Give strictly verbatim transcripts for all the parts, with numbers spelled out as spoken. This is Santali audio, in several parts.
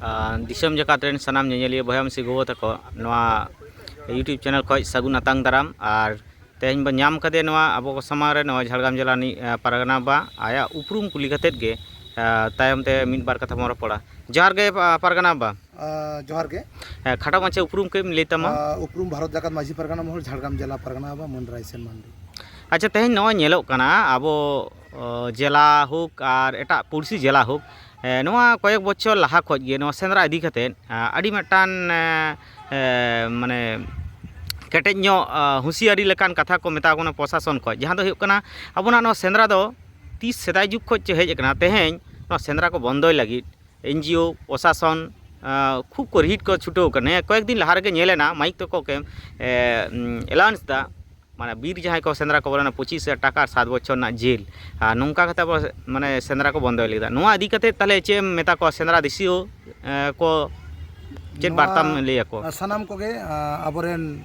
ᱟᱨ ᱫᱤᱥᱚᱢ ᱡᱟᱠᱟᱛ ᱨᱮᱱ ᱥᱟᱱᱟᱢ ᱧᱮᱧᱮᱞᱤᱭᱟᱹ ᱵᱚᱭᱦᱟ ᱢᱤᱥᱤ ᱜᱚᱜᱚ ᱛᱟᱠᱚ, ᱱᱚᱣᱟ YouTube ᱪᱮᱱᱮᱞ ᱠᱷᱚᱱ ᱥᱟᱹᱜᱩᱱ ᱟᱛᱟᱝ ᱫᱟᱨᱟᱢ᱾ ᱟᱨ ᱛᱮᱦᱮᱧ ᱵᱚᱱ ᱧᱟᱢ ᱠᱟᱫᱮᱭᱟ ᱱᱚᱣᱟ ᱟᱵᱚ ᱠᱚ ᱥᱟᱢᱟᱝ ᱨᱮ, ᱱᱚᱣᱟ ᱡᱷᱟᱲᱜᱨᱟᱢ ᱡᱮᱞᱟ ᱨᱤᱱᱤᱡ, ᱮ, ᱯᱟᱨᱜᱟᱱᱟ ᱵᱟ, ᱟᱭᱟᱜ ᱩᱯᱨᱩᱢ ᱠᱩᱞᱤ ᱠᱟᱛᱮᱫ ᱜᱮ, ᱮ, ᱛᱟᱭᱚᱢ ᱛᱮ ᱢᱤᱫ ᱵᱟᱨ ᱠᱟᱛᱷᱟ ᱵᱚᱱ ᱨᱚᱯᱚᱲᱟ᱾ ᱡᱚᱦᱟᱨ ᱜᱮ, ᱟ, ᱯᱟᱨᱜᱟᱱᱟ ᱵᱟ᱾ ᱟ, ᱡᱚᱦᱟᱨ ᱜᱮ᱾ ᱮ, ᱠᱷᱟᱴᱚ ᱢᱟᱪᱷᱟ ᱩᱯᱨᱩᱢ ᱠᱟᱹᱡ ᱮᱢ ᱞᱟᱹᱭ ᱛᱟᱢᱟ᱾ ᱟ, ᱩᱯᱨᱩᱢ ᱵᱷᱟᱨᱚᱛ ᱡᱟᱠᱟᱛ ᱢᱟᱹᱡᱷᱤ ᱯᱟᱨᱜᱟᱱᱟ ᱢᱚᱦᱚᱞ, ᱡᱷᱟᱲᱜᱨᱟᱢ ᱡᱮᱞᱟ ᱯᱟᱨᱜᱟᱱᱟ ᱵᱟ, ᱢᱟᱹᱱ ᱨᱟᱭᱥᱮᱱ ᱢᱟᱱᱰᱤ᱾ ᱟᱪᱪᱷᱟ, ᱛᱮᱦᱮᱧ ᱱᱚᱜᱼᱚᱭ ᱧᱮᱞᱚᱜ ᱠᱟᱱᱟ, ᱟᱵᱚ, ᱚ, ᱡᱮᱞᱟ ᱦᱳᱠ ᱟᱨ ᱮᱴᱟᱜ ᱯᱩᱲᱥᱤ ᱡᱮᱞᱟ ᱦᱳᱠ, ᱮ, ᱱᱚᱣᱟ ᱠᱚᱭᱮᱠ ᱵᱚᱪᱷᱚᱨ ᱞᱟᱦᱟ ᱠᱷᱚᱱ ᱜᱮ ᱱᱚᱣᱟ ᱥᱮᱸᱫᱽᱨᱟ ᱤᱫᱤ ᱠᱟᱛᱮᱫ, ᱟ, ᱟᱹᱰᱤ ᱢᱤᱫᱴᱟᱝ, ᱮ, ᱮ, ᱢᱟᱱᱮ ᱠᱮᱴᱮᱡ ᱧᱚᱜ, ᱟ, ᱦᱩᱸᱥᱤᱭᱟᱨᱤ ᱞᱮᱠᱟᱱ ᱠᱟᱛᱷᱟ ᱠᱚ ᱢᱮᱛᱟ ᱠᱚ ᱠᱟᱱᱟ ᱯᱨᱚᱥᱟᱥᱚᱱ ᱠᱷᱚᱱ, ᱡᱟᱦᱟᱸ ᱫᱚ ᱦᱩᱭᱩᱜ ᱠᱟᱱᱟ ᱟᱵᱚᱱᱟᱜ ᱱᱚᱣᱟ ᱥᱮᱸᱫᱽᱨᱟ ᱫᱚ ᱛᱤᱥ ᱥᱮᱫᱟᱭ ᱡᱩᱜᱽ ᱠᱷᱚᱱ ᱪᱮ ᱦᱮᱡ ᱟᱠᱟᱱᱟ, ᱛᱮᱦᱮᱧ ᱱᱚᱣᱟ ᱥᱮᱸᱫᱽᱨᱟ ᱠᱚ ᱵᱚᱱᱫᱚᱭ ᱞᱟᱹᱜᱤᱫ ᱮᱱ ᱡᱤ ᱳ, ᱯᱨᱚᱥᱟᱥᱚᱱ, ᱟ, ᱠᱷᱩᱵ ᱠᱚ ᱨᱤᱦᱤᱴ ᱠᱚ ᱪᱷᱩᱴᱟᱹᱣ ᱠᱟᱱᱟ᱾ ᱠᱚᱭᱮᱠ ᱫᱤᱱ ᱞᱟᱦᱟ ᱨᱮᱜᱮ ᱧᱮᱞ ᱮᱱᱟ, ᱢᱟᱭᱤᱠ ᱛᱟᱠᱚ ᱠᱮ, ᱮ, ᱩᱢ, ᱮᱞᱟᱣᱩᱱᱥ ᱫᱟ, ᱢᱟᱱᱮ ᱵᱤᱨ ᱡᱟᱦᱟᱸᱭ ᱠᱚ ᱥᱮᱸᱫᱽᱨᱟ ᱠᱚ ᱵᱚᱞᱚᱱᱟ, ᱯᱚᱸᱪᱤᱥ ᱦᱟᱡᱟᱨ ᱴᱟᱠᱟ ᱟᱨ ᱥᱟᱛ ᱵᱚᱪᱷᱚᱨ ᱨᱮᱱᱟᱜ ᱡᱮᱞ᱾ ᱟᱨ ᱱᱚᱝᱠᱟ ᱠᱟᱛᱮ ᱟᱵᱚ, ᱢᱟᱱᱮ, ᱥᱮᱸᱫᱽᱨᱟ ᱠᱚ ᱵᱚᱱᱫᱚᱭ ᱞᱟᱹᱜᱤᱫ᱾ ᱱᱚᱣᱟ ᱤᱫᱤ ᱠᱟᱛᱮ ᱛᱟᱦᱚᱞᱮ ᱪᱮᱫ ᱮᱢ ᱢᱮᱛᱟ ᱠᱚᱣᱟ ᱥᱮᱸᱫᱽᱨᱟ ᱫᱤᱥᱤ ᱳ, ᱮ, ᱠᱚ? ᱪᱮᱫ ᱱᱚᱣᱟ ᱵᱟᱨᱛᱟᱢ ᱞᱟᱹᱭ ᱟᱠᱚᱣᱟ? ᱥᱟᱱᱟᱢ ᱠᱚᱜᱮ, ᱟ, ᱟᱵᱚᱨᱮᱱ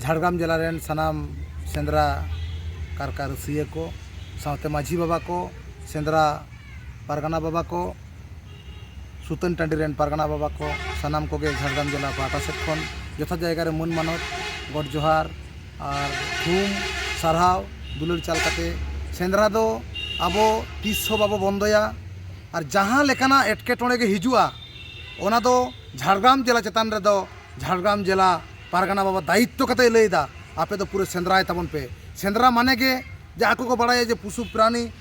ᱡᱷᱟᱲᱜᱨᱟᱢ ᱡᱮᱞᱟ ᱨᱮᱱ ᱥᱟᱱᱟᱢ ᱥᱮᱸᱫᱽᱨᱟ ᱠᱟᱨᱠᱟ ᱨᱟᱹᱥᱤᱭᱟᱹ ᱠᱚ, ᱥᱟᱶᱛᱮ ᱢᱟᱹᱡᱷᱤ ᱵᱟᱵᱟ ᱠᱚ, ᱥᱮᱸᱫᱽᱨᱟ ᱯᱟᱨᱜᱟᱱᱟ ᱵᱟᱵᱟ ᱠᱚ, ᱥᱩᱛᱟᱹᱱ ᱴᱟᱺᱰᱤ ᱨᱮᱱ ᱯᱟᱨᱜᱟᱱᱟ ᱵᱟᱵᱟ ᱠᱚ, ᱥᱟᱱᱟᱢ ᱠᱚᱜᱮ ᱡᱷᱟᱲᱜᱨᱟᱢ ᱡᱮᱞᱟ ᱯᱟᱦᱴᱟ ᱥᱮᱫ ᱠᱷᱚᱱ ᱡᱚᱛᱷᱟᱛ ᱡᱟᱭᱜᱟ ᱨᱮ ᱢᱟᱹᱱ ᱢᱟᱱᱚᱛ, ᱜᱚᱰ ᱡᱚᱦᱟᱨ ᱟᱨ ᱛᱷᱩᱢ ᱥᱟᱨᱦᱟᱣ ᱫᱩᱞᱟᱹᱲ ᱪᱟᱞ ᱠᱟᱛᱮ, ᱥᱮᱸᱫᱽᱨᱟ ᱫᱚ ᱟᱵᱚ ᱛᱤᱥ ᱦᱚᱸ ᱵᱟᱵᱚ ᱵᱚᱱᱫᱚᱭᱟ᱾ ᱟᱨ ᱡᱟᱦᱟᱸ ᱞᱮᱠᱟᱱᱟᱜ ᱮᱴᱠᱮᱴᱚᱬᱮ ᱜᱮ ᱦᱤᱡᱩᱜᱼᱟ, ᱚᱱᱟ ᱫᱚ ᱡᱷᱟᱲᱜᱨᱟᱢ ᱡᱮᱞᱟ ᱪᱮᱛᱟᱱ ᱨᱮᱫᱚ ᱡᱷᱟᱲᱜᱨᱟᱢ ᱡᱮᱞᱟ ᱯᱟᱨᱜᱟᱱᱟ ᱵᱟᱵᱟ ᱫᱟᱭᱤᱛᱛᱚ ᱠᱟᱛᱮᱭ ᱞᱟᱹᱭ ᱮᱫᱟ, ᱟᱯᱮ ᱫᱚ ᱯᱩᱨᱟᱹ ᱥᱮᱸᱫᱽᱨᱟᱭ ᱛᱟᱵᱚᱱ ᱯᱮ᱾ ᱥᱮᱸᱫᱽᱨᱟ ᱢᱟᱱᱮ ᱜᱮ ᱡᱮ ᱟᱠᱚ ᱠᱚ ᱵᱟᱲᱟᱭᱟ ᱡᱮ ᱯᱚᱥᱩ ᱯᱨᱟᱱᱤ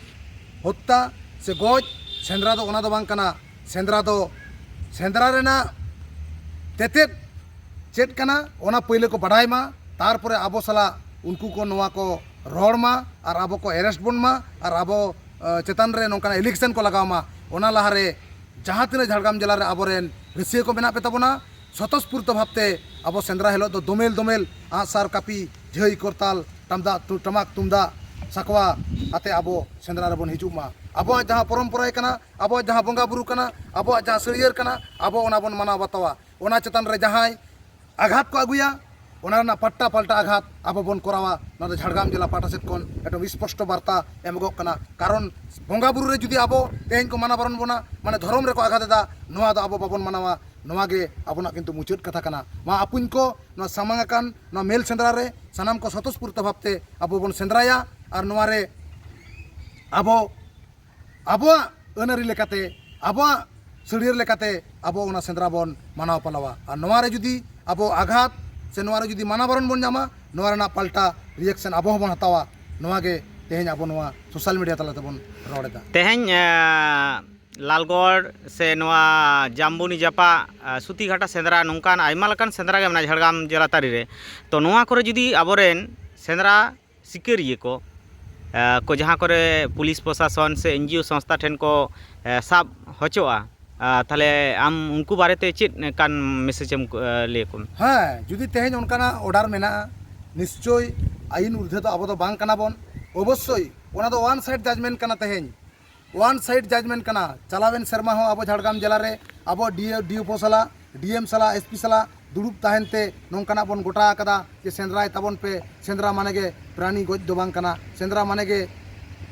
ᱦᱚᱛᱛᱟ ᱥᱮ ᱜᱚᱡ, ᱥᱮᱸᱫᱽᱨᱟ ᱫᱚ ᱚᱱᱟ ᱫᱚ ᱵᱟᱝ ᱠᱟᱱᱟ᱾ ᱥᱮᱸᱫᱽᱨᱟ ᱫᱚ, ᱥᱮᱸᱫᱽᱨᱟ ᱨᱮᱱᱟᱜ ᱛᱮᱛᱮᱫ ᱪᱮᱫ ᱠᱟᱱᱟ, ᱚᱱᱟ ᱯᱟᱹᱭᱞᱟᱹ ᱠᱚ ᱵᱟᱰᱟᱭ ᱢᱟ, ᱛᱟᱨᱯᱚᱨᱮ ᱟᱵᱚ ᱥᱟᱞᱟᱜ ᱩᱱᱠᱩ ᱠᱚ ᱱᱚᱣᱟ ᱠᱚ ᱨᱚᱲ ᱢᱟ ᱟᱨ ᱟᱵᱚ ᱠᱚ ᱮᱨᱮᱥᱴ ᱵᱚᱱ ᱢᱟ ᱟᱨ ᱟᱵᱚ, ᱮ, ᱪᱮᱛᱟᱱ ᱨᱮ ᱱᱚᱝᱠᱟᱱᱟᱜ ᱮᱞᱤᱜᱮᱥᱚᱱ ᱠᱚ ᱞᱟᱜᱟᱣ ᱢᱟ᱾ ᱚᱱᱟ ᱞᱟᱦᱟᱨᱮ ᱡᱟᱦᱟᱸ ᱛᱤᱱᱟᱹᱜ ᱡᱷᱟᱲᱜᱨᱟᱢ ᱡᱮᱞᱟ ᱨᱮ ᱟᱵᱚᱨᱮᱱ ᱨᱟᱹᱥᱤᱭᱟᱹ ᱠᱚ ᱢᱮᱱᱟᱜ ᱯᱮ ᱛᱟᱵᱚᱱᱟ, ᱥᱚᱛᱚᱥᱯᱩᱨᱛᱚ ᱵᱷᱟᱵᱽᱛᱮ ᱟᱵᱚ ᱥᱮᱸᱫᱽᱨᱟ ᱦᱤᱞᱳᱜ ᱫᱚ ᱫᱳᱢᱮᱞ ᱫᱳᱢᱮᱞ ᱟᱸᱜᱼᱥᱟᱨ, ᱠᱟᱹᱯᱤ, ᱡᱷᱟᱹᱭ, ᱠᱚᱨᱛᱟᱞ, ᱴᱟᱢᱫᱟᱜ, ᱴᱟᱢᱟᱠ, ᱛᱩᱢᱫᱟᱜ, ᱥᱟᱠᱣᱟ ᱟᱛᱮ ᱟᱵᱚ ᱥᱮᱸᱫᱽᱨᱟ ᱨᱮᱵᱚᱱ ᱦᱤᱡᱩᱜ ᱢᱟ᱾ ᱟᱵᱚᱣᱟᱜ ᱡᱟᱦᱟᱸ ᱯᱚᱨᱚᱢᱯᱚᱨᱟ ᱠᱟᱱᱟ, ᱟᱵᱚᱣᱟᱜ ᱡᱟᱦᱟᱸ ᱵᱚᱸᱜᱟ ᱵᱩᱨᱩ ᱠᱟᱱᱟ, ᱟᱵᱚᱣᱟᱜ ᱡᱟᱦᱟᱸ ᱥᱟᱹᱲᱤᱭᱟᱹᱲ ᱠᱟᱱᱟ, ᱟᱵᱚ ᱚᱱᱟ ᱵᱚᱱ ᱢᱟᱱᱟᱣ ᱵᱟᱛᱟᱣᱟ᱾ ᱚᱱᱟ ᱪᱮᱛᱟᱱ ᱨᱮ ᱡᱟᱦᱟᱸᱭ ᱟᱜᱷᱟᱛ ᱠᱚ ᱟᱹᱜᱩᱭᱟ, ᱚᱱᱟ ᱨᱮᱱᱟᱜ ᱯᱟᱴᱴᱟ ᱯᱟᱞᱴᱟ ᱟᱜᱷᱟᱛ ᱟᱵᱚ ᱵᱚᱱ ᱠᱚᱨᱟᱣᱟ᱾ ᱱᱚᱣᱟ ᱫᱚ ᱡᱷᱟᱲᱜᱨᱟᱢ ᱡᱮᱞᱟ ᱯᱟᱦᱴᱟ ᱥᱮᱫ ᱠᱷᱚᱱ ᱮᱠᱫᱚᱢ ᱥᱯᱚᱥᱴᱚ ᱵᱟᱨᱛᱟ ᱮᱢᱚᱜᱚᱜ ᱠᱟᱱᱟ᱾ ᱠᱟᱨᱚᱱ ᱵᱚᱸᱜᱟ ᱵᱩᱨᱩ ᱨᱮ ᱡᱩᱫᱤ ᱟᱵᱚ ᱛᱮᱦᱮᱧ ᱠᱚ ᱢᱟᱱᱟ ᱵᱟᱨᱚᱱ ᱵᱚᱱᱟ, ᱢᱟᱱᱮ ᱫᱷᱚᱨᱚᱢ ᱨᱮᱠᱚ ᱟᱜᱷᱟᱛ ᱮᱫᱟ, ᱱᱚᱣᱟ ᱫᱚ ᱟᱵᱚ ᱵᱟᱵᱚᱱ ᱢᱟᱱᱟᱣᱟ᱾ ᱱᱚᱣᱟ ᱜᱮ ᱟᱵᱚᱱᱟᱜ ᱠᱤᱱᱛᱩ ᱢᱩᱪᱟᱹᱫ ᱠᱟᱛᱷᱟ ᱠᱟᱱᱟ᱾ ᱢᱟ ᱟᱹᱯᱩᱧ ᱠᱚ, ᱱᱚᱣᱟ ᱥᱟᱢᱟᱝ ᱟᱠᱟᱱ ᱱᱚᱣᱟ ᱢᱮᱞ ᱥᱮᱸᱫᱽᱨᱟ ᱨᱮ ᱥᱟᱱᱟᱢ ᱠᱚ ᱥᱚᱛᱚᱥᱯᱩᱨᱛᱚ ᱵᱷᱟᱵᱽᱛᱮ ᱟᱵᱚ ᱵᱚᱱ ᱥᱮᱸᱫᱽᱨᱟᱭᱟ᱾ ᱟᱨ ᱱᱚᱣᱟ ᱨᱮ ᱟᱵᱚ ᱟᱵᱚᱣᱟᱜ ᱟᱹᱱ ᱟᱹᱨᱤ ᱞᱮᱠᱟᱛᱮ, ᱟᱵᱚᱣᱟᱜ ᱥᱟᱹᱲᱤᱭᱟᱹᱲ ᱞᱮᱠᱟᱛᱮ ᱟᱵᱚ ᱚᱱᱟ ᱥᱮᱸᱫᱽᱨᱟ ᱵᱚᱱ ᱢᱟᱱᱟᱣ ᱯᱟᱞᱟᱣᱟ᱾ ᱟᱨ ᱱᱚᱣᱟ ᱨᱮ ᱡᱩᱫᱤ ᱟᱵᱚ ᱟᱜᱷᱟᱛ ᱥᱮ ᱱᱚᱣᱟ ᱨᱮ ᱡᱩᱫᱤ ᱢᱟᱱᱟ ᱵᱟᱨᱚᱱ ᱵᱚᱱ ᱧᱟᱢᱟ, ᱱᱚᱣᱟ ᱨᱮᱱᱟᱜ ᱯᱟᱞᱴᱟ ᱨᱤᱭᱮᱠᱥᱚᱱ ᱟᱵᱚ ᱦᱚᱸᱵᱚᱱ ᱦᱟᱛᱟᱣᱟ᱾ ᱱᱚᱣᱟ ᱜᱮ ᱛᱮᱦᱮᱧ ᱟᱵᱚ ᱱᱚᱣᱟ ᱥᱳᱥᱟᱞ ᱢᱤᱰᱤᱭᱟ ᱛᱟᱞᱟ ᱛᱮᱵᱚᱱ ᱨᱚᱲ ᱮᱫᱟ᱾ ᱛᱮᱦᱮᱧ, ᱮ, ᱞᱟᱞᱜᱚᱲ ᱥᱮ ᱱᱚᱣᱟ ᱡᱟᱢᱵᱩᱱᱤ ᱡᱟᱯᱟᱜ, ᱮ, ᱥᱩᱛᱤᱜᱷᱟᱴᱟ ᱥᱮᱸᱫᱽᱨᱟ, ᱱᱚᱝᱠᱟᱱ ᱟᱭᱢᱟ ᱞᱮᱠᱟᱱ ᱥᱮᱸᱫᱽᱨᱟ ᱜᱮ ᱢᱮᱱᱟᱜᱼᱟ ᱡᱷᱟᱲᱜᱨᱟᱢ ᱡᱮᱞᱟ ᱛᱟᱹᱨᱤ ᱨᱮ᱾ ᱛᱚ, ᱱᱚᱣᱟ ᱠᱚᱨᱮ ᱡᱩᱫᱤ ᱟᱵᱚᱨᱮᱱ ᱥᱮᱸᱫᱽᱨᱟ ᱥᱤᱠᱟᱹᱨᱤᱭᱟᱹ ᱠᱚ, ᱮ, ᱠᱚ ᱡᱟᱦᱟᱸ ᱠᱚᱨᱮ ᱯᱩᱞᱤᱥ ᱯᱨᱚᱥᱟᱥᱚᱱ ᱥᱮ ᱮᱱᱡᱤᱳ ᱥᱚᱝᱥᱛᱷᱟ ᱴᱷᱮᱱ ᱠᱚ, ᱮ, ᱥᱟᱵ ᱦᱚᱪᱚᱜᱼᱟ, ᱟ, ᱛᱟᱦᱞᱮ ᱟᱢ ᱩᱱᱠᱩ ᱵᱟᱨᱮᱛᱮ ᱪᱮᱫ ᱞᱮᱠᱟᱱ ᱢᱮᱥᱮᱡᱽ ᱮᱢ, ᱮ, ᱞᱟᱹᱭ ᱟᱠᱚᱣᱟ? ᱦᱮᱸ, ᱡᱩᱫᱤ ᱛᱮᱦᱮᱧ ᱚᱱᱠᱟᱱᱟᱜ ᱚᱰᱟᱨ ᱢᱮᱱᱟᱜᱼᱟ, ᱱᱤᱥᱪᱳᱭ ᱟᱹᱭᱤᱱ ᱩᱨᱫᱷᱮ ᱫᱚ ᱟᱵᱚ ᱫᱚ ᱵᱟᱝ ᱠᱟᱱᱟ ᱵᱚᱱ᱾ ᱚᱵᱚᱥᱥᱳᱭ ᱚᱱᱟ ᱫᱚ ᱚᱣᱟᱱ ᱥᱟᱭᱤᱰ ᱡᱟᱡᱽᱢᱮᱱᱴ ᱠᱟᱱᱟ᱾ ᱛᱮᱦᱮᱧ ᱚᱣᱟᱱ ᱥᱟᱭᱤᱰ ᱡᱟᱡᱽᱢᱮᱱᱴ ᱠᱟᱱᱟ᱾ ᱪᱟᱞᱟᱣᱮᱱ ᱥᱮᱨᱢᱟ ᱦᱚᱸ ᱟᱵᱚ ᱡᱷᱟᱲᱜᱨᱟᱢ ᱡᱮᱞᱟ ᱨᱮ ᱟᱵᱚ ᱰᱤ-, ᱰᱤ ᱮᱯᱷ ᱳ ᱥᱟᱞᱟᱜ, ᱰᱤ ᱮᱢ ᱥᱟᱞᱟᱜ, ᱮᱥ ᱯᱤ ᱥᱟᱞᱟᱜ ᱫᱩᱲᱩᱵ ᱛᱟᱦᱮᱱ ᱛᱮ ᱱᱚᱝᱠᱟᱱᱟᱜ ᱵᱚᱱ ᱜᱚᱴᱟ ᱟᱠᱟᱫᱟ ᱡᱮ ᱥᱮᱸᱫᱽᱨᱟᱭ ᱛᱟᱵᱚᱱ ᱯᱮ᱾ ᱥᱮᱸᱫᱽᱨᱟ ᱢᱟᱱᱮ ᱜᱮ ᱯᱨᱟᱱᱤ ᱜᱚᱡ ᱫᱚ ᱵᱟᱝ ᱠᱟᱱᱟ᱾ ᱥᱮᱸᱫᱽᱨᱟ ᱢᱟᱱᱮ ᱜᱮ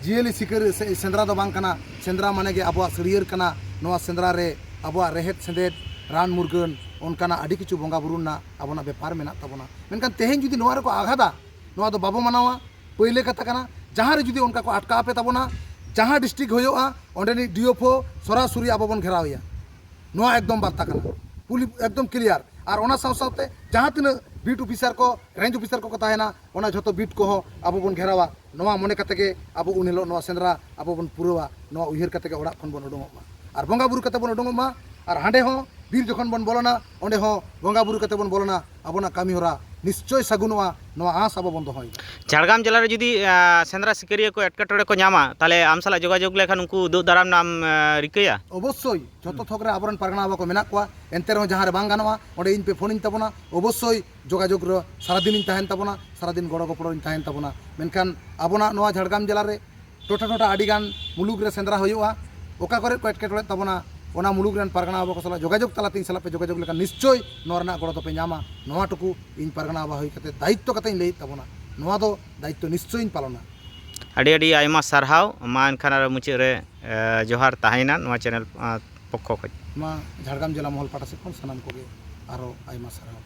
ᱡᱤᱭᱟᱹᱞᱤ ᱥᱤᱠᱟᱹᱨ ᱥᱮ ᱥᱮᱸᱫᱽᱨᱟ ᱫᱚ ᱵᱟᱝ ᱠᱟᱱᱟ᱾ ᱥᱮᱸᱫᱽᱨᱟ ᱢᱟᱱᱮ ᱜᱮ ᱟᱵᱚᱣᱟᱜ ᱥᱟᱹᱲᱤᱭᱟᱹᱲ ᱠᱟᱱᱟ᱾ ᱱᱚᱣᱟ ᱥᱮᱸᱫᱽᱨᱟ ᱨᱮ ᱟᱵᱚᱣᱟᱜ ᱨᱮᱦᱮᱫ ᱥᱮᱸᱫᱮᱫ, ᱨᱟᱱ ᱢᱩᱨᱜᱟᱹᱱ, ᱚᱱᱠᱟᱱᱟᱜ ᱟᱹᱰᱤ ᱠᱤᱪᱷᱩ ᱵᱚᱸᱜᱟ ᱵᱩᱨᱩ ᱨᱮᱱᱟᱜ ᱟᱵᱚᱱᱟᱜ ᱵᱮᱯᱟᱨ ᱢᱮᱱᱟᱜ ᱛᱟᱵᱚᱱᱟ᱾ ᱢᱮᱱᱠᱷᱟᱱ ᱛᱮᱦᱮᱧ ᱡᱩᱫᱤ ᱱᱚᱣᱟ ᱨᱮᱠᱚ ᱟᱜᱷᱟᱛᱟ, ᱱᱚᱣᱟ ᱫᱚ ᱵᱟᱵᱚ ᱢᱟᱱᱟᱣᱟ᱾ ᱯᱟᱹᱭᱞᱟᱹ ᱠᱟᱛᱷᱟ ᱠᱟᱱᱟ, ᱡᱟᱦᱟᱸ ᱨᱮ ᱡᱩᱫᱤ ᱚᱱᱠᱟ ᱠᱚ ᱟᱴᱠᱟᱣ ᱯᱮ ᱛᱟᱵᱚᱱᱟ, ᱡᱟᱦᱟᱸ ᱰᱤᱥᱴᱨᱤᱠᱴ ᱦᱩᱭᱩᱜᱼᱟ, ᱚᱸᱰᱮᱱᱤᱡ ᱰᱤ ᱮᱯᱷ ᱳ ᱥᱚᱨᱟᱥᱚᱨᱤ ᱟᱵᱚ ᱵᱚᱱ ᱜᱷᱮᱨᱟᱣ ᱮᱭᱟ᱾ ᱱᱚᱣᱟ ᱮᱠᱫᱚᱢ ᱵᱟᱨᱛᱟ ᱠᱟᱱᱟ, ᱯᱩᱞᱤ ᱮᱠᱫᱚᱢ ᱠᱞᱤᱭᱟᱨ᱾ ᱟᱨ ᱚᱱᱟ ᱥᱟᱶ ᱥᱟᱶᱛᱮ ᱡᱟᱦᱟᱸ ᱛᱤᱱᱟᱹᱜ ᱵᱤᱴ ᱚᱯᱷᱤᱥᱟᱨ ᱠᱚ, ᱨᱮᱧᱡᱽ ᱚᱯᱷᱤᱥᱟᱨ ᱠᱚᱠᱚ ᱛᱟᱦᱮᱱᱟ, ᱚᱱᱟ ᱡᱷᱚᱛᱚ ᱵᱤᱴ ᱠᱚᱦᱚᱸ ᱟᱵᱚ ᱵᱚᱱ ᱜᱷᱮᱨᱟᱣᱟ᱾ ᱱᱚᱣᱟ ᱢᱚᱱᱮ ᱠᱟᱛᱮ ᱜᱮ ᱟᱵᱚ ᱩᱱ ᱦᱤᱞᱳᱜ ᱱᱚᱣᱟ ᱥᱮᱸᱫᱽᱨᱟ ᱟᱵᱚ ᱵᱚᱱ ᱯᱩᱨᱟᱹᱣᱟ᱾ ᱱᱚᱣᱟ ᱩᱭᱦᱟᱹᱨ ᱠᱟᱛᱮ ᱜᱮ ᱚᱲᱟᱜ ᱠᱷᱚᱱ ᱵᱚᱱ ᱩᱰᱩᱝᱚᱜ ᱢᱟ᱾ ᱟᱨ ᱵᱚᱸᱜᱟ ᱵᱩᱨᱩ ᱠᱟᱛᱮ ᱵᱚᱱ ᱩᱰᱩᱝᱚᱜ ᱢᱟ᱾ ᱟᱨ ᱦᱟᱸᱰᱮ ᱦᱚᱸ ᱵᱤᱨ ᱡᱚᱠᱷᱚᱱ ᱵᱚᱱ ᱵᱚᱞᱚᱱᱟ, ᱚᱸᱰᱮ ᱦᱚᱸ ᱵᱚᱸᱜᱟ ᱵᱩᱨᱩ ᱠᱟᱛᱮ ᱵᱚᱱ ᱵᱚᱞᱚᱱᱟ᱾ ᱟᱵᱚᱱᱟᱜ ᱠᱟᱹᱢᱤ ᱦᱚᱨᱟ ᱱᱤᱥᱪᱚᱭ ᱥᱟᱹᱜᱩᱱᱚᱜᱼᱟ, ᱱᱚᱣᱟ ᱟᱸᱥ ᱟᱵᱚ ᱵᱚᱱ ᱫᱚᱦᱚᱭ ᱢᱟ᱾ ᱡᱷᱟᱲᱜᱨᱟᱢ ᱡᱮᱞᱟ ᱨᱮ ᱡᱩᱫᱤ, ᱟ, ᱥᱮᱸᱫᱽᱨᱟ ᱥᱤᱠᱟᱹᱨᱤᱭᱟᱹ ᱠᱚ ᱮᱴᱠᱮᱴᱚᱬᱮ ᱠᱚ ᱧᱟᱢᱟ, ᱛᱟᱦᱞᱮ ᱟᱢ ᱥᱟᱞᱟᱜ ᱡᱳᱜᱟᱡᱳᱜᱽ ᱞᱮᱠᱷᱟᱱ ᱩᱱᱠᱩ ᱩᱫᱩᱜ ᱫᱟᱨᱟᱢ ᱨᱮᱱᱟᱜ ᱮᱢ, ᱟ, ᱨᱤᱠᱟᱹᱭᱟ? ᱚᱵᱚᱥᱥᱳᱭ, ᱡᱷᱚᱛᱚ ᱛᱷᱚᱠ ᱨᱮ ᱟᱵᱚᱨᱮᱱ ᱯᱟᱨᱜᱟᱱᱟ ᱵᱟᱵᱟ ᱠᱚ ᱢᱮᱱᱟᱜ ᱠᱚᱣᱟ᱾ ᱮᱱᱛᱮ ᱨᱮᱦᱚᱸ ᱡᱟᱦᱟᱸ ᱨᱮ ᱵᱟᱝ ᱜᱟᱱᱚᱜᱼᱟ, ᱚᱸᱰᱮ ᱤᱧ ᱯᱮ ᱯᱷᱳᱱᱤᱧ ᱛᱟᱵᱚᱱᱟ᱾ ᱚᱵᱚᱥᱥᱳᱭ ᱡᱳᱜᱟᱡᱳᱜᱽ ᱨᱮ ᱥᱟᱨᱟᱫᱤᱱᱤᱧ ᱛᱟᱦᱮᱱ ᱛᱟᱵᱚᱱᱟ, ᱥᱟᱨᱟᱫᱤᱱ ᱜᱚᱲᱚ ᱜᱚᱯᱚᱲᱚ ᱨᱤᱧ ᱛᱟᱦᱮᱱ ᱛᱟᱵᱚᱱᱟ᱾ ᱢᱮᱱᱠᱷᱟᱱ ᱟᱵᱚᱱᱟᱜ ᱱᱚᱣᱟ ᱡᱷᱟᱲᱜᱨᱟᱢ ᱡᱮᱞᱟ ᱨᱮ ᱴᱚᱴᱷᱟ ᱴᱚᱴᱷᱟ ᱟᱹᱰᱤᱜᱟᱱ ᱢᱩᱞᱩᱠ ᱨᱮ ᱥᱮᱸᱫᱽᱨᱟ ᱦᱩᱭᱩᱜᱼᱟ᱾ ᱚᱠᱟ ᱠᱚᱨᱮ ᱠᱚ ᱮᱴᱠᱮᱴᱚᱬᱮᱜ ᱛᱟᱵᱚᱱᱟ, ᱚᱱᱟ ᱢᱩᱞᱩᱠ ᱨᱮᱱ ᱯᱟᱨᱜᱟᱱᱟ ᱵᱟᱵᱟ ᱠᱚ ᱥᱟᱞᱟᱜ ᱡᱳᱜᱟᱡᱳᱜᱽ ᱛᱟᱞᱟᱛᱮ ᱤᱧ ᱥᱟᱞᱟᱜ ᱯᱮ ᱡᱳᱜᱟᱡᱳᱜᱽ ᱞᱮᱠᱷᱟᱱ ᱱᱤᱥᱪᱳᱭ ᱱᱚᱣᱟ ᱨᱮᱱᱟᱜ ᱜᱚᱲᱚ ᱫᱚᱯᱮ ᱧᱟᱢᱟ᱾ ᱱᱚᱣᱟ ᱴᱩᱠᱩ ᱤᱧ ᱯᱟᱨᱜᱟᱱᱟ ᱵᱟᱵᱟ ᱦᱩᱭ ᱠᱟᱛᱮ ᱫᱟᱭᱤᱛᱛᱚ ᱠᱟᱛᱮ ᱤᱧ ᱞᱟᱹᱭᱮᱫ ᱛᱟᱵᱚᱱᱟ, ᱱᱚᱣᱟ ᱫᱚ ᱫᱟᱭᱤᱛᱛᱚ ᱱᱤᱥᱪᱳᱭ ᱤᱧ ᱯᱟᱞᱚᱱᱟ᱾ ᱟᱹᱰᱤ ᱟᱹᱰᱤ ᱟᱭᱢᱟ ᱥᱟᱨᱦᱟᱣ᱾ ᱢᱟ ᱮᱱᱠᱷᱟᱱ ᱟᱨᱚ ᱢᱩᱪᱟᱹᱫ ᱨᱮ, ᱮ, ᱡᱚᱦᱟᱨ ᱛᱟᱦᱮᱸᱭᱮᱱᱟ ᱱᱚᱣᱟ ᱪᱮᱱᱮᱞ, ᱟ, ᱯᱚᱠᱠᱷᱚ ᱠᱷᱚᱱ᱾ ᱢᱟ ᱡᱷᱟᱲᱜᱨᱟᱢ ᱡᱮᱞᱟ ᱢᱚᱦᱚᱞ ᱯᱟᱦᱴᱟ ᱥᱮᱫ ᱠᱷᱚᱱ ᱥᱟᱱᱟᱢ ᱠᱚᱜᱮ ᱟᱨᱚ ᱟᱭᱢᱟ ᱥᱟᱨᱦᱟᱣ᱾